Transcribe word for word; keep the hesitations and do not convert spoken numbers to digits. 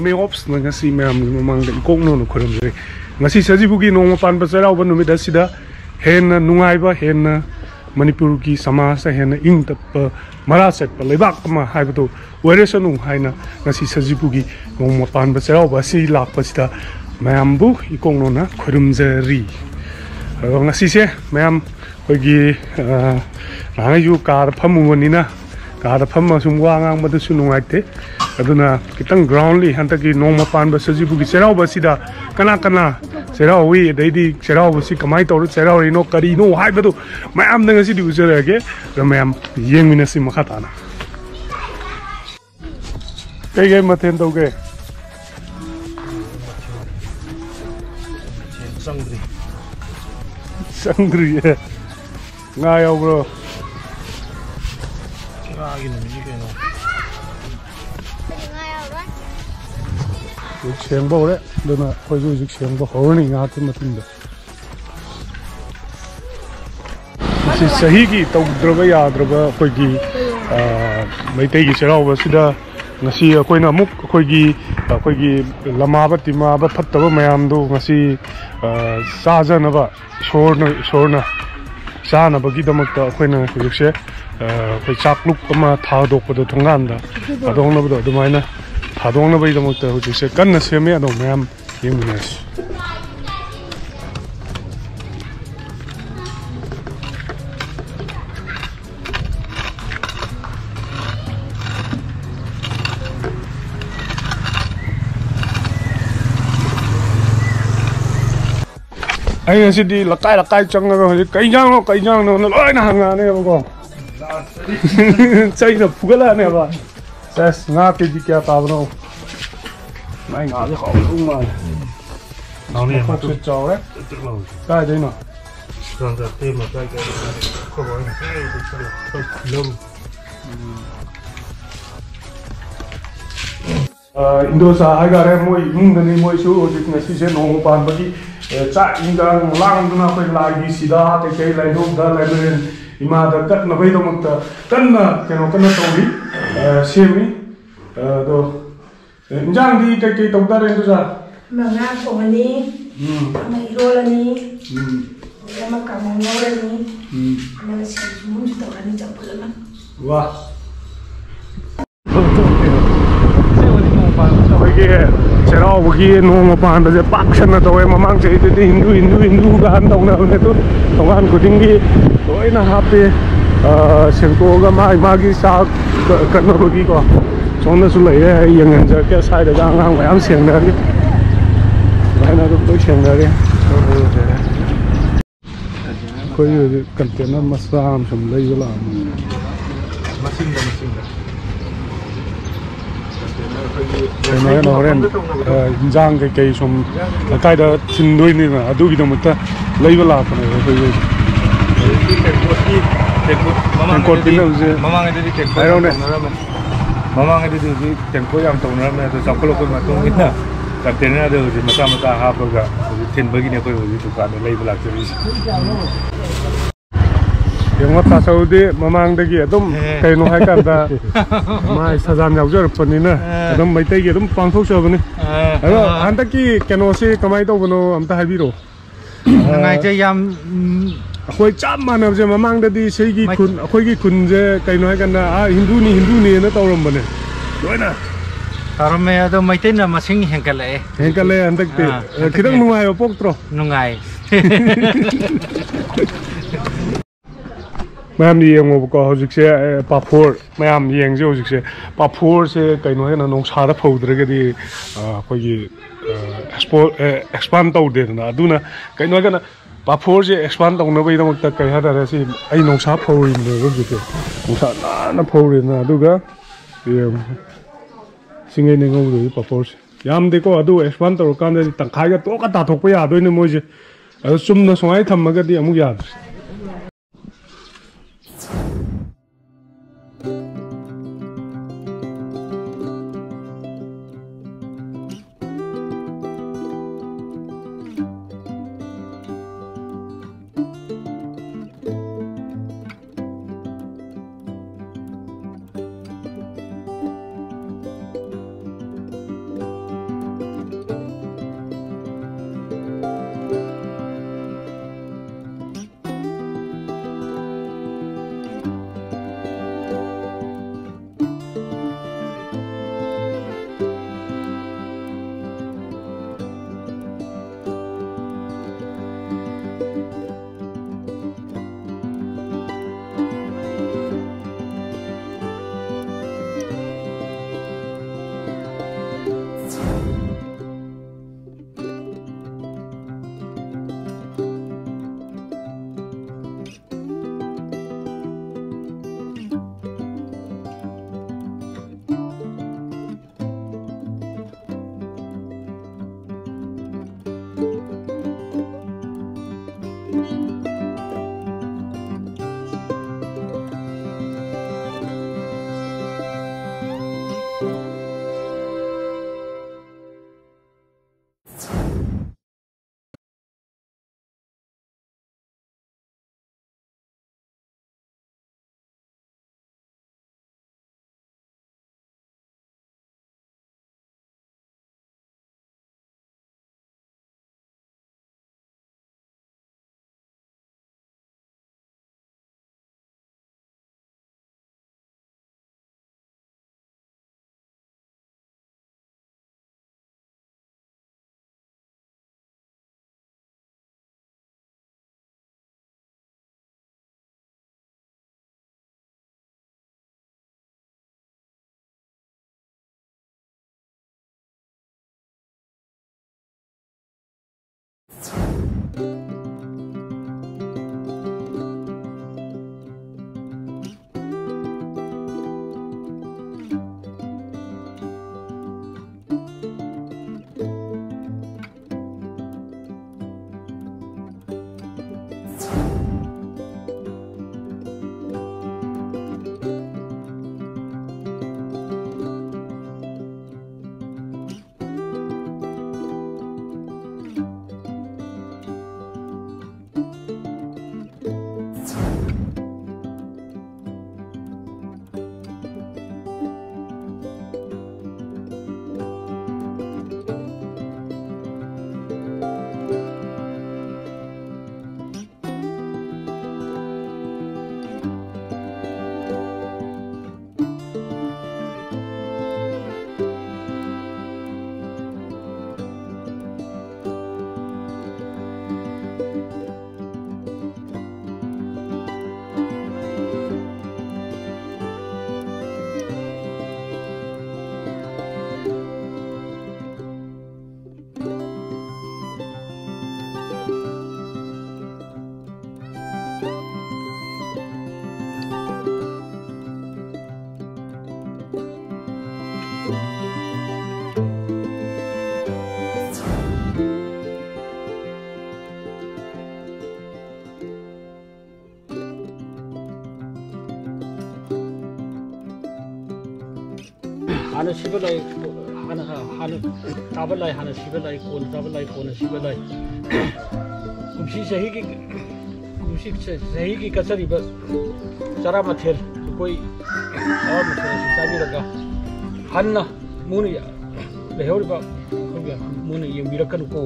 May Ops ꯅ ꯉꯁꯤ ꯃꯌꯥꯝꯒꯤ ꯃꯃꯥꯡꯗ ꯏꯀꯣꯛ ꯅꯧꯅ ꯈꯨꯔꯨꯝꯖꯔꯤ꯫ ꯉꯁꯤ ꯁꯖꯤꯕꯨꯒꯤ ꯅꯣꯡꯃ ꯄꯥꯟꯕ ꯆꯩꯔꯥꯎꯕ ꯅꯨꯃꯤꯠ ꯑꯁꯤꯗ ꯍꯦꯟꯅ ꯅꯨꯡꯉꯥꯏꯕ, ꯍꯦꯟꯅ ꯃꯅꯤꯄꯨꯔꯒꯤ ꯁꯃꯥꯖꯇ ꯍꯦꯟꯅ ꯏꯪ ꯇꯞꯄ, ꯃꯔꯥ ꯆꯠꯄ ꯂꯩꯕꯥꯛ ꯑꯃ ꯍꯥꯏꯕꯗꯨ ꯑꯣꯏꯔꯁꯅꯨ ꯍꯥꯏꯅ ꯉꯁꯤ ꯁꯖꯤꯕꯨꯒꯤ ꯅꯣꯡꯃ ꯄꯥꯟꯕ ꯆꯩꯔꯥꯎꯕ ꯑꯁꯤ ꯂꯥꯛꯄꯁꯤꯗ ꯃꯌꯥꯝꯕꯨ ꯏꯀꯣꯛ ꯅꯧꯅ ꯈꯨꯔꯨꯝꯖꯔꯤ꯫ ꯑꯗꯣ ꯉꯁꯤꯁꯦ ꯃꯌꯥꯝ ꯑꯩꯈꯣꯏꯒꯤ, ꯑ, ꯅꯍꯥꯟꯒꯩꯁꯨ ꯀꯥꯗ ꯐꯝꯃꯨꯕꯅꯤꯅ ꯀꯥꯗ ꯐꯝꯃ ꯁꯨꯝ ꯋꯥ ꯉꯥꯡꯕꯗꯨꯁꯨ ꯅꯨꯡꯉꯥꯏꯇꯦ꯫ ꯑꯗꯨꯅ ꯈꯤꯇꯪ groundly ꯍꯟꯗꯛꯀꯤ ꯅꯣꯡꯃ ꯄꯥꯟꯕ ꯁꯖꯤꯕꯨꯒꯤ ꯆꯩꯔꯥꯎꯕ ꯑꯁꯤꯗ ꯀꯅꯥ ꯀꯅꯥ ꯆꯩꯔꯥꯎꯏ, ꯑꯗꯩꯗꯤ ꯆꯩꯔꯥꯎꯕꯁꯤ ꯀꯃꯥꯏꯅ ꯇꯧꯔ ꯆꯩꯔꯥꯎꯔꯤꯅꯣ, ꯀꯔꯤꯅꯣ ꯍꯥꯏꯕꯗꯨ ꯃꯌꯥꯝꯗ ꯉꯁꯤꯗꯤ ꯎꯠꯆꯔꯛꯑꯒꯦ꯫ ꯑꯗꯣ ꯃꯌꯥꯝ ꯌꯦꯡꯃꯤꯟꯅꯁꯤ ꯃꯈꯥ ꯇꯥꯅ꯫ ꯀꯩꯀꯩ ꯃꯊꯦꯜ ꯇꯧꯒꯦ? ꯆꯪꯗ꯭ꯔꯤ꯫ ꯆꯪꯗ꯭ꯔꯤꯌꯦ꯫ ꯉꯥ ꯌꯥꯎꯕ꯭ꯔꯣ? ꯉꯥꯒꯤ ꯅꯨꯃꯤꯠꯅꯤ ꯀꯩꯅꯣ꯫ ꯍꯧꯖꯤꯛ ꯁꯦꯡꯕ ꯍꯧꯔꯦ꯫ ꯑꯗꯨꯅ ꯑꯩꯈꯣꯏꯁꯨ ꯍꯧꯖꯤꯛ ꯁꯦꯡꯕ ꯍꯧꯔꯅꯤ ꯉꯥꯏꯍꯥꯛꯀꯤ ꯃꯇꯨꯡꯗ꯫ ꯃꯁꯤ ꯆꯍꯤꯒꯤ ꯇꯧꯗ꯭ꯔꯕ ꯌꯥꯗ꯭ꯔꯕ ꯑꯩꯈꯣꯏꯒꯤ, ꯑ, ꯃꯩꯇꯩꯒꯤ ꯆꯩꯔꯥꯎꯕꯁꯤꯗ ꯉꯁꯤ ꯑꯩꯈꯣꯏꯅ ꯑꯃꯨꯛ ꯑꯩꯈꯣꯏꯒꯤ, ꯑꯩꯈꯣꯏꯒꯤ ꯂꯃꯥꯕ ꯇꯤꯃꯥꯕ ꯐꯠꯇꯕ ꯃꯌꯥꯝꯗꯨ ꯉꯁꯤ, ꯑ, ꯆꯥꯖꯅꯕ, ꯏꯁꯣꯔꯅ, ꯏꯁꯣꯔꯅ ꯆꯥꯅꯕꯒꯤꯗꯃꯛꯇ ꯑꯩꯈꯣꯏꯅ ꯍꯧꯖꯤꯛꯁꯦ, ꯑ, ꯑꯩꯈꯣꯏ ꯆꯥꯛꯂꯨꯛ ꯑꯃ ꯊꯥꯗꯣꯛꯄꯗꯣ, ꯊꯣꯡꯒꯥꯟꯗ ꯊꯥꯗꯣꯛꯅꯕꯗꯣ, ꯑꯗꯨꯃꯥꯏꯅ ꯊꯥꯗꯣꯛꯅꯕꯒꯤꯗꯃꯛꯇ ꯍꯧꯖꯤꯛꯁꯦ ꯀꯟꯅ ꯁꯦꯝꯃꯦ꯫ ꯑꯗꯣ ꯃꯌꯥꯝ ꯌꯦꯡꯃꯤꯟꯅꯔꯁꯤ꯫ ꯑꯩ ꯉꯁꯤꯗꯤ ꯂꯩꯀꯥꯏ ꯂꯩꯀꯥꯏ ꯆꯪꯉꯒ ꯍꯧꯖꯤꯛ "ꯀꯩ ꯏꯟꯖꯥꯡꯅꯣ, ꯀꯩ ꯏꯟꯖꯥꯡꯅꯣꯅ?" ꯂꯣꯏꯅ ꯍꯪꯉꯛꯑꯅꯦꯕꯀꯣ꯫ ꯆꯩꯅ ꯐꯨꯒꯠꯂꯛꯑꯅꯦꯕ꯫ ꯁꯦꯁ, ꯉꯥ ꯀꯦꯖꯤ ꯀꯌꯥ ꯇꯥꯕꯅꯣ? ꯃꯥꯏ ꯉꯥꯁꯦ ꯍꯥꯎꯗꯧ ꯃꯥꯜꯂꯦ꯫ ꯍꯥꯎꯅꯤ, ꯃꯈꯣꯛꯁꯨ ꯃꯇꯨꯝ ꯆꯥꯎꯔꯦ꯫ ꯄꯤꯛ ꯄꯤꯛ ꯂꯥꯎꯔꯦ꯫ ꯀꯥꯏꯗꯩꯅꯣ? ꯆꯨꯔꯥꯟꯆꯥꯟꯄꯨꯔ ꯃꯆꯥ ꯀꯌꯥ? ꯑꯩꯈꯣꯏ ꯕꯥ ꯍꯣꯏ ꯉꯁꯥꯏ ꯂꯩꯁꯜꯂꯦ꯫ ꯑꯩꯈꯣꯏ ꯈꯨꯂꯪ꯫ ꯑ, ꯏꯟꯗꯣꯆꯥ ꯍꯥꯏꯇꯥꯔꯦ, ꯃꯣꯏ ꯏꯃꯨꯡꯗꯅꯤ꯫ ꯃꯣꯏꯁꯨ ꯍꯧꯖꯤꯛ ꯉꯁꯤꯁꯦ ꯅꯣꯡꯃ ꯄꯥꯟꯕꯒꯤ, ꯑ, ꯆꯥꯛ ꯏꯟꯖꯥꯡ ꯂꯥꯡꯗꯅ ꯑꯩꯈꯣꯏ ꯂꯥꯏꯒꯤ ꯁꯤꯗꯥ ꯀꯩꯀꯩ ꯂꯥꯏꯙꯨꯞ ꯂꯥꯏꯃꯔꯦꯟ ꯏꯃꯥꯗ ꯀꯠꯅꯕꯒꯤꯗꯃꯛꯇ ꯀꯟꯅ ꯀꯩꯅꯣ ꯀꯟꯅ ꯇꯧꯔꯤ, ꯑ, ꯁꯦꯝꯃꯤ꯫ ꯑ, ꯑꯗꯣ ꯏꯟꯖꯥꯡꯗꯤ ꯀꯩꯀꯩ ꯇꯧ ꯇꯥꯔꯦ, ꯏꯟꯗꯣꯆꯥ? ꯑꯃ ꯉꯥ ꯊꯣꯡꯉꯅꯤ, ꯎꯝ꯫ ꯑꯃ ꯏꯔꯣꯜꯂꯅꯤ, ꯎꯝ꯫ ꯑꯗꯩ ꯑꯃ ꯀꯥꯡꯉꯧ ꯉꯧꯔꯅꯤ, ꯎꯝ꯫ ꯑꯃꯅ ꯁꯤꯡꯖꯨ ꯑꯃꯁꯨ ꯇꯧꯔꯅꯤ, ꯆꯝꯐꯨꯠ ꯑꯃ꯫ ꯋꯥ꯫ ꯑꯩꯈꯣꯏꯒꯤ ꯆꯩꯔꯥꯎꯕꯒꯤ ꯅꯣꯡꯃ ꯄꯥꯟꯕꯁꯦ ꯄꯥꯛ ꯁꯟꯅ ꯇꯧꯋꯦ꯫ ꯃꯃꯥꯡ ꯆꯍꯤꯗꯗꯤ ꯍꯤꯟꯗꯨ, ꯍꯤꯟꯗꯨ, ꯍꯤꯟꯗꯨ ꯀꯥꯏꯅ ꯇꯧꯅꯕꯅꯦ꯫ ꯑꯗꯨ ꯊꯣꯡꯒꯥꯟ ꯈꯨꯗꯤꯡꯒꯤ ꯂꯣꯏꯅ ꯍꯥꯞꯄꯦ, ꯑ, ꯁꯦꯡꯇꯣꯛꯑꯒ ꯃꯥꯒꯤ ꯃꯥꯒꯤ ꯆꯥꯛ ꯀꯠꯅꯕꯒꯤꯀꯣ꯫ ꯁꯣꯝꯗꯁꯨ ꯂꯩꯔꯦ, ꯑꯩ ꯌꯦꯡꯍꯟꯖꯔꯛꯀꯦ꯫ ꯁ꯭ꯋꯥꯏꯗꯒ ꯑꯉꯥꯡ ꯃꯌꯥꯝ ꯁꯦꯡꯅꯔꯤ, ꯑꯗꯨꯃꯥꯏꯅ ꯑꯗꯨꯝ ꯂꯣꯏ ꯁꯦꯡꯅꯔꯤ꯫ ꯑꯩꯈꯣꯏꯒꯤ ꯍꯧꯖꯤꯛ ꯀꯟꯇꯦꯅꯔ ꯃꯆꯥ ꯑꯃ ꯁꯨꯝ ꯂꯩꯕ ꯂꯥꯛꯑꯝꯕꯅꯤ꯫ ꯃꯁꯤꯡꯗ, ꯃꯁꯤꯡꯗ꯫ ꯀꯩꯅꯣ ꯍꯥꯏꯅ ꯍꯣꯔꯦꯟ, ꯑ, ꯏꯟꯖꯥꯡ ꯀꯩꯀꯩ ꯁꯨꯝ ꯂꯩꯀꯥꯏꯗ ꯊꯤꯟꯗꯣꯏꯅꯤꯅ, ꯑꯗꯨꯒꯤꯗꯃꯛꯇ ꯂꯩꯕ ꯂꯥꯛꯄꯅꯦꯕ ꯑꯩꯈꯣꯏꯒꯤ꯫ ꯍꯧꯖꯤꯛꯇꯤ ꯇꯦꯡꯀꯣꯠꯀꯤ, ꯇꯦꯡꯀꯣꯠ ꯇꯦꯡꯀꯣꯠ ꯃꯃꯥꯡꯉꯩꯗꯗꯤ, ꯄꯤꯅꯕꯁꯦ ꯃꯃꯥꯡꯉꯩꯗꯗꯤ ꯇꯦꯡꯀꯣꯠ ꯌꯥꯝ ꯍꯥꯏꯔꯛꯎꯅꯦ꯫ ꯇꯧꯅꯔꯝꯃꯦ꯫ ꯃꯃꯥꯡꯉꯩꯗꯗꯤ ꯍꯧꯖꯤꯛ ꯇꯦꯡꯀꯣꯠ ꯌꯥꯝ ꯇꯧꯅꯔꯝꯃꯦ, ꯑꯗꯣ ꯆꯥꯎꯈꯠꯂꯛꯄꯒꯤ ꯃꯇꯨꯡ ꯏꯟꯅ ꯀꯟꯇꯦꯅꯔꯗ ꯍꯧꯖꯤꯛ ꯃꯆꯥ ꯃꯆꯥ ꯍꯥꯞꯄꯒ ꯍꯧꯖꯤꯛ ꯊꯤꯟꯕꯒꯤꯅꯦ ꯑꯩꯈꯣꯏ ꯍꯧꯖꯤꯛ ꯗꯨꯀꯥꯟꯗ ꯂꯩꯕ ꯂꯥꯛꯆꯔꯤꯁꯦ꯫ ꯌꯦꯡꯉꯣ, ꯇꯥꯆꯧꯗꯤ ꯃꯃꯥꯡꯗꯒꯤ ꯑꯗꯨꯝ ꯑꯦ꯫ ꯀꯩꯅꯣ ꯍꯥꯏꯀꯥꯟꯗ ꯃꯥꯏ ꯁꯖꯥꯟ ꯌꯥꯎꯖꯔꯛꯄꯅꯤꯅ ꯑꯦ꯫ ꯑꯗꯨꯝ ꯃꯩꯇꯩꯒꯤ ꯑꯗꯨꯝ ꯄꯥꯡꯊꯣꯛꯆꯕꯅꯤ꯫ ꯑꯦ꯫ ꯑꯗꯣ ꯑꯥ꯫ ꯍꯟꯗꯛꯀꯤ ꯀꯩꯅꯣꯁꯤ ꯀꯃꯥꯏꯅ ꯇꯧꯕꯅꯣ ꯑꯝꯇ ꯍꯥꯏꯕꯤꯔꯛꯑꯣ꯫ ꯅꯨꯡꯉꯥꯏꯖꯩ ꯌꯥꯝ, ꯎꯝ꯫ ꯑꯩꯈꯣꯏ ꯆꯞ ꯃꯥꯟꯅꯕꯁꯦ ꯃꯃꯥꯡꯗꯗꯤ ꯁꯤꯒꯤ ꯃꯩ- ꯈꯨꯟ, ꯑꯩꯈꯣꯏꯒꯤ ꯈꯨꯟꯁꯦ ꯀꯩꯅꯣ ꯍꯥꯏꯀꯥꯟꯗ, ꯑꯥ, ꯍꯤꯟꯗꯨꯅꯤ, ꯍꯤꯟꯗꯨꯅꯤꯅ ꯇꯧꯔꯝꯕꯅꯦ ꯂꯣꯏꯅ꯫ ꯇꯧꯔꯝꯃꯦ, ꯑꯗꯣ ꯃꯩꯇꯩꯅ ꯃꯁꯤꯡ ꯍꯦꯟꯒꯠꯂꯛꯑꯦ꯫ ꯍꯦꯟꯒꯠꯂꯛꯑꯦ ꯍꯟꯗꯛꯇꯤ꯫ ꯑꯥ, ꯑꯦ, ꯍꯟꯗꯛꯇꯤ ꯈꯤꯇꯪ ꯍꯦꯟ- ꯅꯨꯡꯉꯥꯏꯕ ꯄꯣꯛꯇ꯭ꯔꯣ? ꯅꯨꯡꯉꯥꯏ꯫ ꯃꯌꯥꯝ ꯌꯦꯡꯉꯣꯕꯀꯣ ꯍꯧꯖꯤꯛꯁꯦ, ꯑꯦ, ꯄꯥꯐꯣꯔ ꯃꯌꯥꯝ ꯌꯦꯡꯁꯦ ꯍꯧꯖꯤꯛꯁꯦ꯫ ꯄꯥꯐꯣꯔꯁꯦ ꯀꯩꯅꯣ ꯍꯥꯏꯅ ꯅꯨꯡꯁꯥꯗ ꯐꯧꯗ꯭ꯔꯒꯗꯤ, ꯑ, ꯑꯩꯈꯣꯏꯒꯤ, ꯑ, ꯑꯦꯛꯁꯄꯣ-, ꯑꯦ, ꯑꯦꯛꯁꯄꯥꯟ ꯇꯧꯗꯦꯗꯅ꯫ ꯑꯗꯨꯅ ꯀꯩꯅꯣ ꯍꯥꯏꯔꯒꯅ ꯄꯥꯐꯣꯔꯁꯦ ꯑꯦꯛꯁꯄꯥꯟ ꯇꯧꯅꯕꯒꯤꯗꯃꯛꯇ ꯀꯩ ꯍꯥꯏꯇꯥꯔꯦ, ꯁꯤ ꯑꯩ ꯅꯨꯡꯁꯥ ꯐꯧꯔꯤꯕꯅꯦꯕ ꯍꯧꯖꯤꯛꯁꯦ꯫ ꯅꯨꯡꯁꯥ ꯅꯥꯟꯅ ꯐꯧꯔꯦꯗꯅ꯫ ꯑꯗꯨꯒ, ꯑꯦ, ꯁꯤꯡꯉꯩꯅꯦ ꯉꯧꯗꯣꯏꯁꯦ ꯄꯥꯐꯣꯔꯁꯦ꯫ ꯌꯥꯝꯗꯦꯀꯣ, ꯑꯗꯨ ꯑꯦꯛꯁꯄꯥꯟ ꯇꯧꯔꯀꯥꯟꯗꯗꯤ ꯇꯪꯈꯥꯏꯒ ꯇꯣꯛꯀ ꯇꯥꯊꯣꯛꯄ ꯌꯥꯗꯣꯏꯅꯦ ꯃꯣꯏꯁꯦ꯫ ꯑꯗꯣ ꯆꯨꯝꯅ ꯁꯨꯃꯥꯏꯅ ꯊꯝꯃꯒꯗꯤ ꯑꯃꯨꯛ ꯌꯥꯗ꯭ꯔꯦ꯫ ꯍꯥꯟꯅ ꯁꯤꯕ ꯂꯥꯏ, ꯍꯥꯟꯅ, ꯍꯥꯟꯅ ꯇꯥꯕ ꯂꯥꯏ, ꯍꯥꯟꯅ ꯁꯤꯕ ꯂꯥꯏ, ꯀꯣꯟꯅ ꯇꯥꯕ ꯂꯥꯏ, ꯀꯣꯟꯅ ꯁꯤꯕ ꯂꯥꯏ꯫ ꯀꯨꯝꯁꯤ ꯆꯍꯤꯒꯤ, ꯀꯨꯝꯁꯤ ꯆꯍꯤꯒꯤ ꯀꯠꯆꯔꯤꯕ ꯆꯔꯥ ꯃꯊꯦꯜ, ꯂꯨꯀꯣꯏ ꯆꯔꯥ ꯃꯊꯦꯜ ꯑꯁꯤ ꯆꯥꯕꯤꯔꯒ ꯍꯟꯅ ꯃꯨꯅ ꯂꯩꯍꯧꯔꯤꯕ ꯑꯩꯈꯣꯏꯒꯤ ꯃꯨꯅ ꯌꯦꯡꯕꯤꯔꯛꯀꯅꯨꯀꯣ꯫